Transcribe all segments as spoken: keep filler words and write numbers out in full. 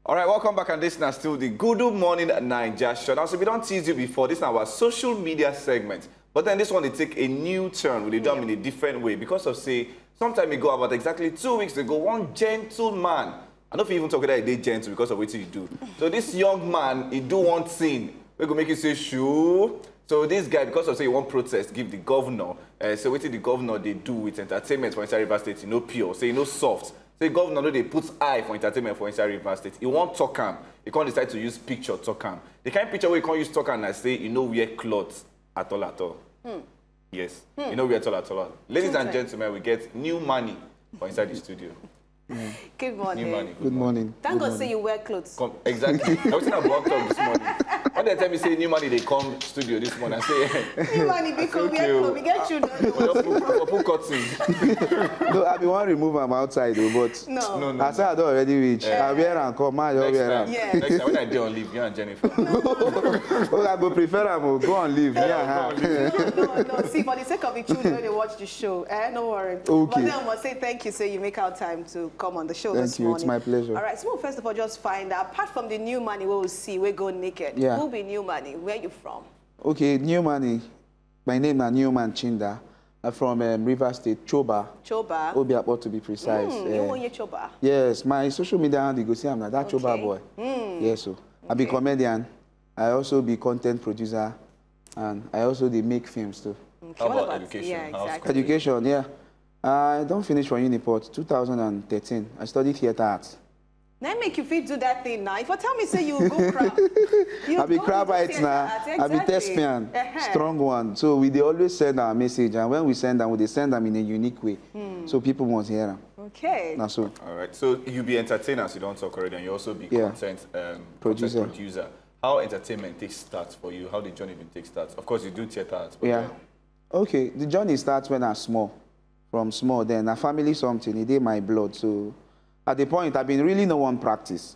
All right, welcome back, and this na still the Good Morning Naija show. Now, so we don't tease you before, this is our social media segment. But then this one, they take a new turn. We dey do am in a different way because of say, some time ago, about exactly two weeks ago, one gentleman, I don't even talk that they gentle because of what you do. So this young man, he do one thing. We go make you say, "Shoo." So this guy, because of say he want protest, give the governor. Uh, so wetin the governor they do with entertainment for inside Rivers State, you know, pure. Say, you know, soft. Say governor no dey put eye for entertainment for inside Rivers State. He want talk am. He can't decide to use picture talk am. The kind picture where you can't use talk am, I say, you know, wear clothes at all, at all. Yes. You know, wear at all, at all. Ladies and gentlemen, we get new money for inside the studio. Good morning. New money. Good morning. Thank God say you wear clothes. Come, exactly. I was in a block talk this morning. When they tell me say new money, they come studio this morning. I say, New money because we okay, are oh. Come, we get children. "Open, open curtain." No, I be one remove am outside o, but No. No, no. I say I don already reach. I wear am come, I just Next wear time, am. Yeah. next time when I dey on leave, you and Jennifer. Oh, I go prefer am o. Go on leave. Me and her. No, no, no. See, for the sake of the children, they watch the show. Eh, no worry. Okay. But then I must say thank you. Say you make our time to come on the show Thank this you. It's morning. My pleasure. All right. So first of all, just find out. Apart from the new money, we will see. We go naked. Yeah. Who be new money? Where you from? Okay, new money. My name na Newman Chinda. I'm from um, River State, Choba. Choba. Obiakpor to be precise. Mm, Eh, you want your Choba? Yes, my social media handle, you go see am na that Choba Okay. boy. Yes, so I be Okay. Comedian. I also be content producer, and I also dey make films too. Okay, How what about about education? Yeah, How's exactly. Education, yeah. I don't finish for Uniport two thousand and thirteen. I studied theatre arts. Now make you fit do that thing now. If you tell me say you go crab, you I be go crab do bites theatre now. art, I be exactly. Thespian, Uh-huh. strong one. So we dey always send our message, and when we send them, we dey send them in a unique way, so people must hear them. Okay. Na so. All right. So you be entertainers, you don't talk already, and you also be Yeah. content um, Producer. Content producer. How entertainment takes start for you? How the journey been take start? Of course, you do theater arts. But Yeah. then- Okay. The journey starts when I small. From small, then I family something. It did my blood. So at the point, I been really no one practice.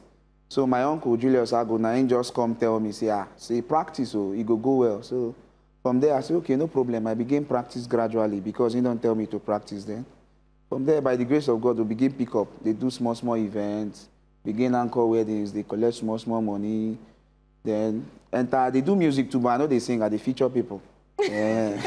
So my uncle Julius Ago, na him just come tell me, say, ah, say practice, oh, it go go well. So from there, I say, okay, no problem. I begin practice gradually because he don't tell me to practice then. From there, by the grace of God, we begin pick up. They do small, small events, begin anchor weddings, they collect small, small money. Then enter, they do music too, but I know they sing, I they feature people. Yeah.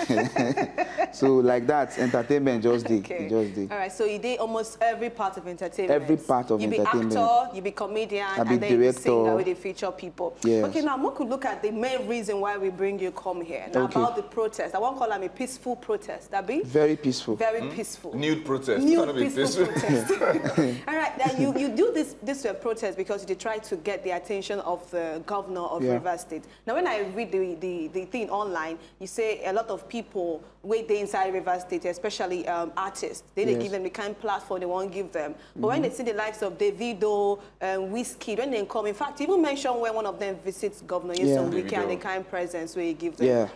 So like that, entertainment just dey, Okay. it just dey. All right, so you did almost every part of entertainment. Every part of you entertainment. You be actor, you be comedian, I be and then you be singer director. With the feature people. Yes. Okay, now we could look at the main reason why we bring you come here. Now Okay. About the protest, I won't call them a peaceful protest. That be Very peaceful. Very peaceful. Nude protest. Nude It's not a big peaceful peaceful. Protest. All right, then you, you do this this uh, protest because you try to get the attention of the governor of Yeah. Rivers State. Now, when I read the, the, the thing online, you say a lot of people wait they inside Rivers State, especially um, artists. They, they Yes. Give them the kind platform they want to give them. But when they see the likes of Davido, um, Wizkid, when they come, in fact, even mention when one of them visits Governor Nyesom Yeah. Wike and the Davido. Kind presence where he give them. Yeah.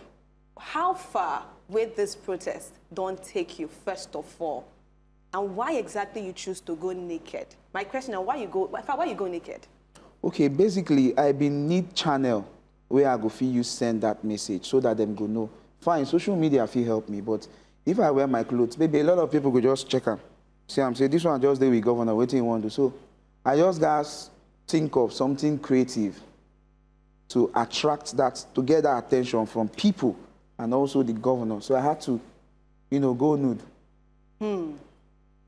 How far will this protest don't take you first of all, and why exactly you choose to go naked? My question is why you go why, why you go naked? Okay, basically, I been need channel where I go fit use send that message so that them go know. Fine, social media fit help me, but if I wear my clothes, maybe a lot of people go just check am. See, I'm say this one just dey with governor, wetin he want do. So I just guys think of something creative to attract that, to get that attention from people and also the governor. So I had to, you know, go nude.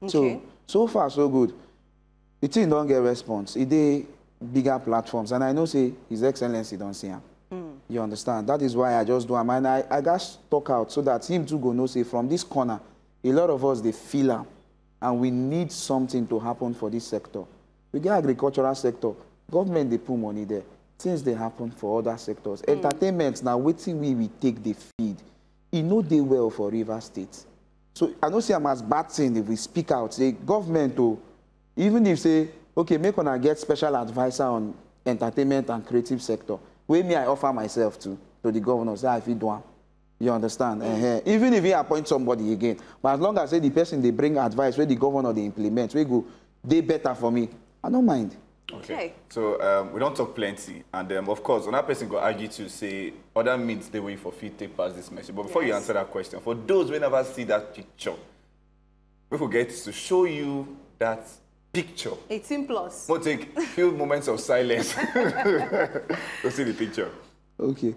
So Okay. so far so good. The thing don't get response. It dey bigger platforms, and I know say His Excellency don't see am. You understand? That is why I just do am, and I I got stuck out so that him too go know say from this corner, a lot of us they feel am, and we need something to happen for this sector. We get agricultural sector, government they put money there. Things they happen for other sectors. Entertainment now waiting we we take the feed. E no dey well for River State. So I no see am as bad thing if we speak out say government o, even if say okay make una get special adviser on entertainment and creative sector, wey me I offer myself to to the governor say I fit do am. You understand? Ehen. Even if he appoint somebody again, but as long as say the person dey bring advice wey the governor dey implement, wey go dey better for me, I no mind. Okay. So um, we don't talk plenty, and um, of course, another person go argue to say other means they way for fit take pass this message. But before you Yes. Answer that question, for those who never see that picture, we will get to show you that picture. Eighteen plus. We'll take few moments of silence. Go see the picture. Okay.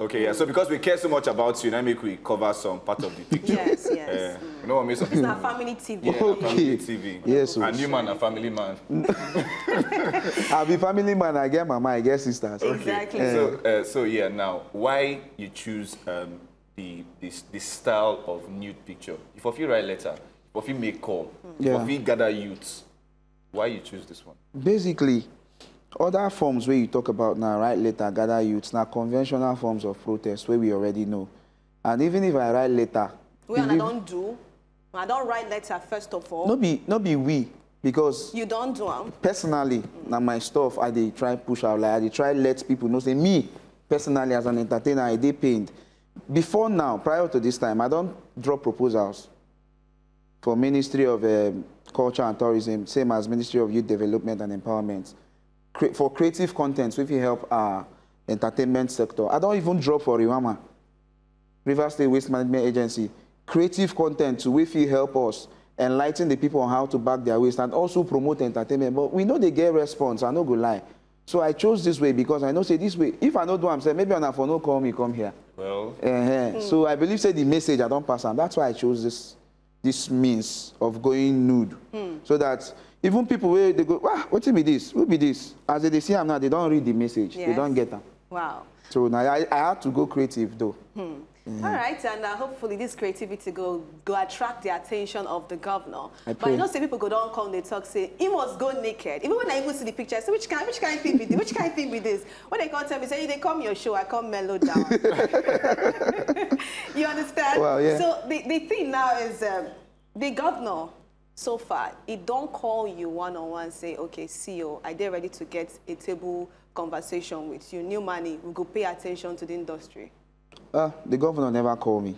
Okay, yeah. So because we care so much about you, now make we cover some part of the picture. Yes, yes. Uh, we don't want to miss It's something. not family T V. Yeah, na Okay. family T V. Yes, And sir. you man, a family man. I be family man. I get mama. I get sisters. Exactly. So, uh, so yeah. Now, why you choose um, the this this style of nude picture? If you write letter, if you make call, Yeah. if you gather youths, why you choose this one? Basically, other forms where you talk about now, write letter, gather youths, now conventional forms of protest where we already know. And even if I write letter, Well, I believe- don't do. I don't write letter first of all. No be no be we, because You don't do them. Personally, na my stuff I dey try push out. Like, I dey try let people know say me personally, as an entertainer, I dey pained. Before now, prior to this time, I don't drop proposals for Ministry of um, Culture and Tourism, same as Ministry of Youth Development and Empowerment, cre- for creative content, if you help our entertainment sector. I don't even drop for Riwama, River State Waste Management Agency, creative content to if you help us enlighten the people on how to bag their waste and also promote entertainment. But we know they get response, I no go lie. So I chose this way because I know say this way, if I no do am, say maybe una for no call me come here. Well, Uh-huh. So I believe say the message I don't pass am. That's why I chose this this means of going nude, so that even people where they go, "Wow, what be this? Who be this?" As they see am now, they don't read the message. They Yes. Don't get am. Wow. So now I, I had to go creative though. All right, and uh, hopefully this creativity go go attract the attention of the governor. I But pray. You know, say people go don't come, they talk, say he must go naked. Even when I even see the picture, I say which kind, which kind thing be this? Which kind thing be this? When they come tell me, say they come your show, I come mellow down. You understand? Wow, yeah. So the, the thing now is um, the governor so far, he don't call you one on one, say, "Okay, C E O, I did ready to get a table conversation with you. New money, we go pay attention to the industry." Uh, the governor never called me.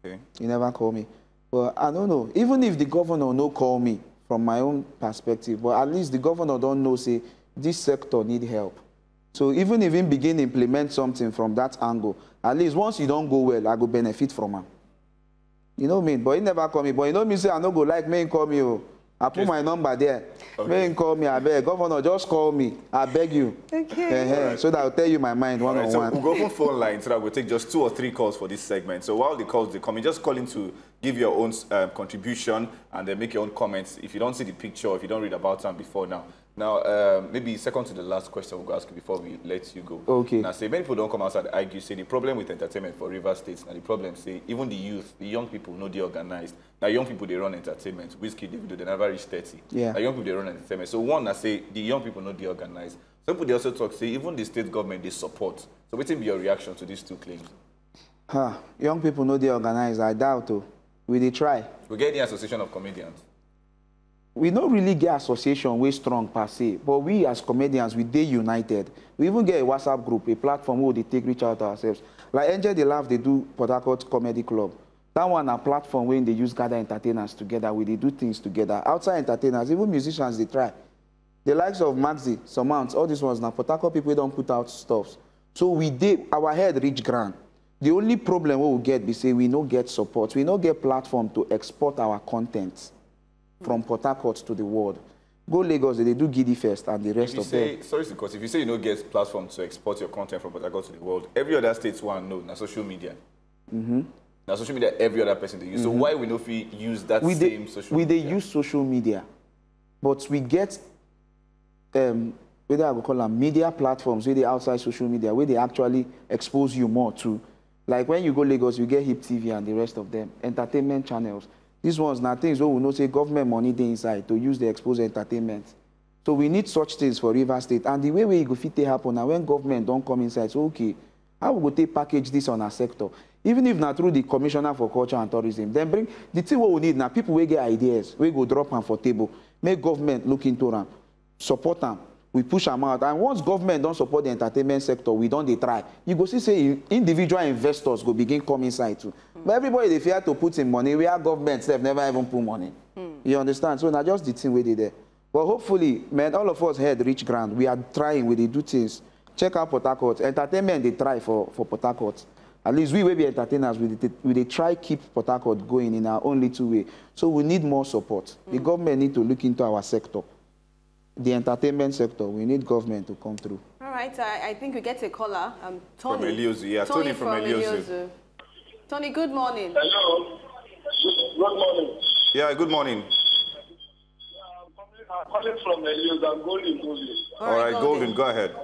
Okay. He never called me. But I don't know. Even if the governor no call me from my own perspective, but at least the governor don't know say this sector need help. So even if he begin implement something from that angle, at least once you don't go well, I go benefit from am. You know me, but he never call me. But you know me say I no go like make him call me. Oh, I put Yes. My number there. Make him call me. I beg governor, just call me. I beg you. Okay. Uh-huh. So that I'll tell you my mind one All right, on so one. We'll go for phone lines so that we'll take just two or three calls for this segment. So while the calls they come in, just call in to give your own um, contribution and then make your own comments. If you don't see the picture, if you don't read about them before now, now um, maybe second to the last question we'll go ask you before we let you go. Okay. Now say many people don't come outside argue say the problem with entertainment for River States. Now the problem say even the youth, the young people, no they organized. Now young people they run entertainment. Whiskey, Davido, they never reach thirty. Yeah. Now young people they run entertainment. So one, I say the young people no they organized. Some people they also talk say even the state government they support. So what be your reaction to these two claims? Ha, young people no they organize. I doubt. Oh, we dey try. We get the Association of Comedians. We no really get association wey strong per se, but we as comedians, we dey united. We even get a WhatsApp group, a platform where they take reach out ourselves. Like Angel Dey Laugh, they do Port Harcourt Comedy Club. That one a platform where they use gather entertainers together. We they do things together. Outside entertainers, even musicians, they try. The likes of Maxi, Surmount, all these ones now, Port Harcourt people don't put out stuffs. So we dey, our head reach ground. The only problem we will get be say we no get support. We no get platform to export our content from Port Harcourt to the world. Go Lagos, they do Giddy Fest and the rest If you of say, them. Sorry, because if you say you no get platform to export your content from Port Harcourt to the world, every other state one know na social media. Mm-hmm. Na social media every other person they use. So why we no fit use that We same dey social we dey media? Use social media, but we get um, whether I go call them media platforms, where they outside social media, where they actually expose you more to. Like when you go Lagos, you get Hip T V and the rest of them, entertainment channels. These ones now things where we know say government money they inside to use the expose entertainment. So we need such things for River State. And the way we go fit take happen now when government don't come inside, so okay, how we go take package this on our sector? Even if not through the commissioner for culture and tourism, then bring the thing what we need now. People will get ideas, we go drop am for table, make government look into am, support am. We push am out. And once government don support the entertainment sector, we don dey try. You go see say individual investors go begin come inside too. But everybody dey fear to put im money where government sef never even put money. You understand? So na just the thing wey dey there. But hopefully, man, all of us head reach ground. We are trying, we dey do things. Check out Port Harcourt. Entertainment dey try for, for Port Harcourt. At least we wey be entertainers, we dey, we dey try keep Port Harcourt going in our own little way. So we need more support. The government need to look into our sector. The entertainment sector, we need government to come through. All right, I, I think we get a caller. Um, From Tony. Eliozu, yeah, Tony from Eliozu. Tony, good morning. Hello. Good morning. Yeah, good morning. I'm calling, I'm calling from Eliozu. I'm Golden Golden. All right, Golden, go ahead.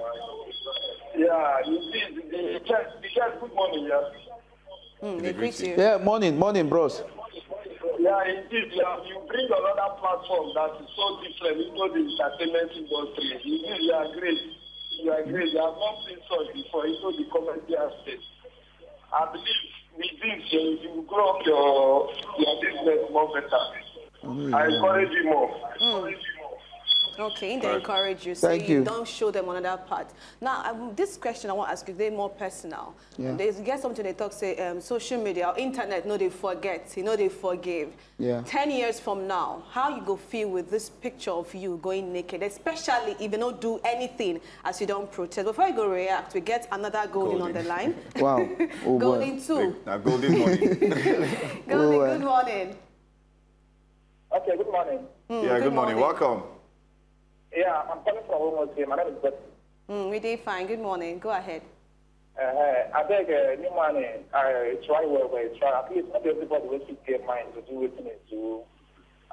Yeah, indeed. The church, the church, good morning, yeah. Mm, they greet you. Yeah, morning, morning, bros. Yeah, indeed. Yeah, you bring another platform that is so different into the entertainment industry. Indeed, you are great. You are great. I have not seen such before into the comedy aspect. I believe with this, you, you will grow up your, your business more better. I encourage you more. Okay, they encourage you. Thank Say you. Don't show them another part. Now, um, this question I want to ask you, they're more personal. Yeah. They get something they talk, say, um, social media or internet, no, they forget, you know, they forgive. Yeah. Ten years from now, how you go feel with this picture of you going naked, especially if you don't do anything as you don't protest? Before you go react, we get another Golden, on the line. Wow. Oh, boy. Golden too. Now, Golden morning. Golden, Oh, uh, good morning. Okay, good morning. Yeah, good morning. Welcome. Yeah, I'm calling from Homo State. My name is Bert. Mm, we did fine. Good morning. Go ahead. Uh, I beg uh, new money. I try well, but I try. At least not everybody will keep their mind to do what they do.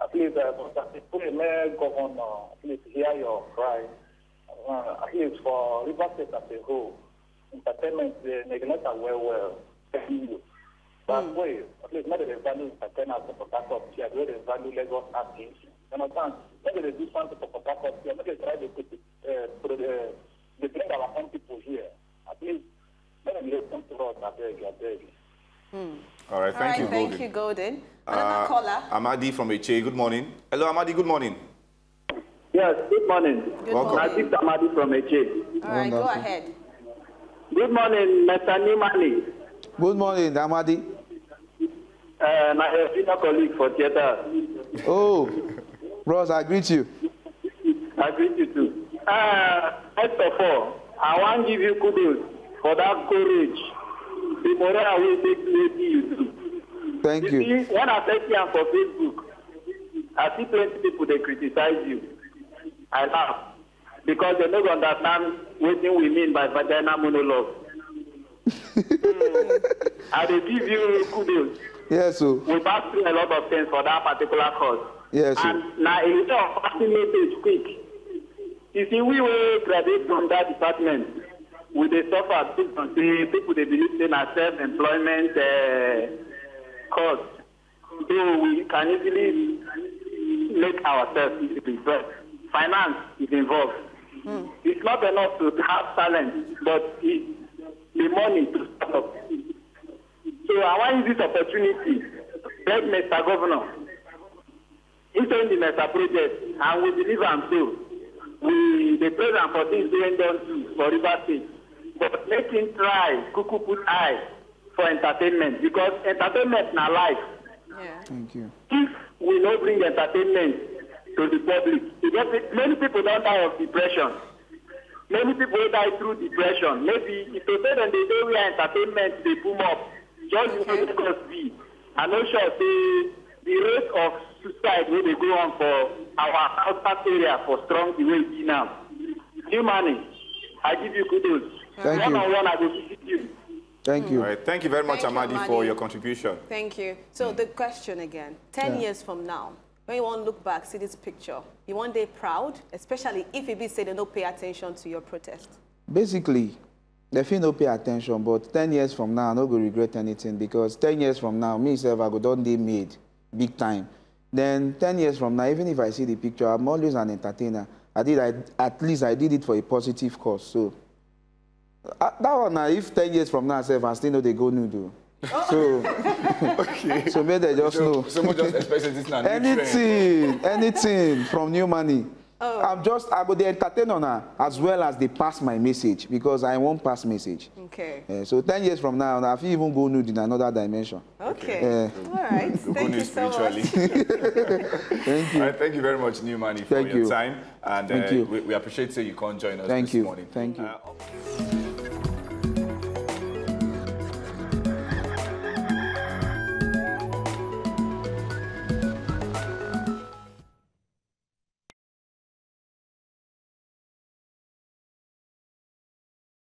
At least uh, but I pray, may governor, please hear your cry. Uh, at least for River State as a whole, entertainment, they neglect are well, well. Thank you. But wait, at least not the value entertainers for Port Harcourt, yeah, where they value Lagos artists. You understand? Not they do something for Port Harcourt, yeah, not they try to put it, uh, put it, uh, they bring our own people here. At least, let them listen to us, I beg, I beg. All right, thank All right, you, thank Golden. you, Golden. Another Uh, caller. Amadi from Eche, good morning. Hello, Amadi, good morning. Yes, good morning. Good Welcome. morning. Najib Amadi from Eche. All right, go Wonderful. Ahead. Good morning, Mister Nimani. Good morning, Amadi. Uh, my senior colleague for theater. Oh, bros, I greet you. I greet you too. Uh, first of all, I want to give you kudos for that courage, the morale we take to you do. Thank you. See, when I first see am for Facebook, I see plenty people they criticize you. I laugh because they don't understand what we mean by vagina monologue. I dey give you kudos. Yes, so We pass through a lot of things for that particular cause. Yes, so And now a little of passing message quick. You see, we will graduate from that department. We dey suffer based on say people they believe say na self-employment uh, cause. Though we can easily make ourselves easily, but finance is involved. It's not enough to have talent, but it's the money to start up. So I want to use this opportunity, beg Mister Governor, he send the Mister Project, and we believe am so. We dey praise am for things wey don do for River State, but make him try kuku put eye for entertainment, because entertainment na life. Yeah. Thank you. If we no bring entertainment to the public, e get many people don die of depression. Many people wey die through depression. Maybe if to say dem dey dey where entertainment dey boom up, just the way Lagos be. I no sure say the rate of suicide wey dey go on for our outside area for strong the way e be now. New money, I give you kudos. Thank One you. on one, I go visit you. Thank All you. Right. Thank you very much, Thank you, Amadi, Amadi. For your contribution. Thank you. So the question again, ten Yeah. years from now, when you want to look back, see this picture, you want to be proud, especially if it be say they don't pay attention to your protest. Basically, they feel no pay attention, but ten years from now, I no go regret anything, because ten years from now, me sef, I go don dey made big time. Then ten years from now, even if I see the picture, I'm always an entertainer. I did, I, at least I did it for a positive cause. So uh, that one, now, if ten years from now, sef, I still know they go nude. Oh. So, so maybe they just know. Someone just expected this now. Anything, anything from new money. Oh. I'm just, I go dey entertain una as well as dey pass my message, because I wan pass message. Okay. Eh, so ten years from now, I fit even go nude in another dimension. Okay. Eh. All right. We'll go Thank new you so much. spiritually. Thank you. All right, thank you very much, New Money, for Thank your you. Time. And Thank uh, you. We, we appreciate say you can't join us Thank this you. Morning. Thank you. Uh,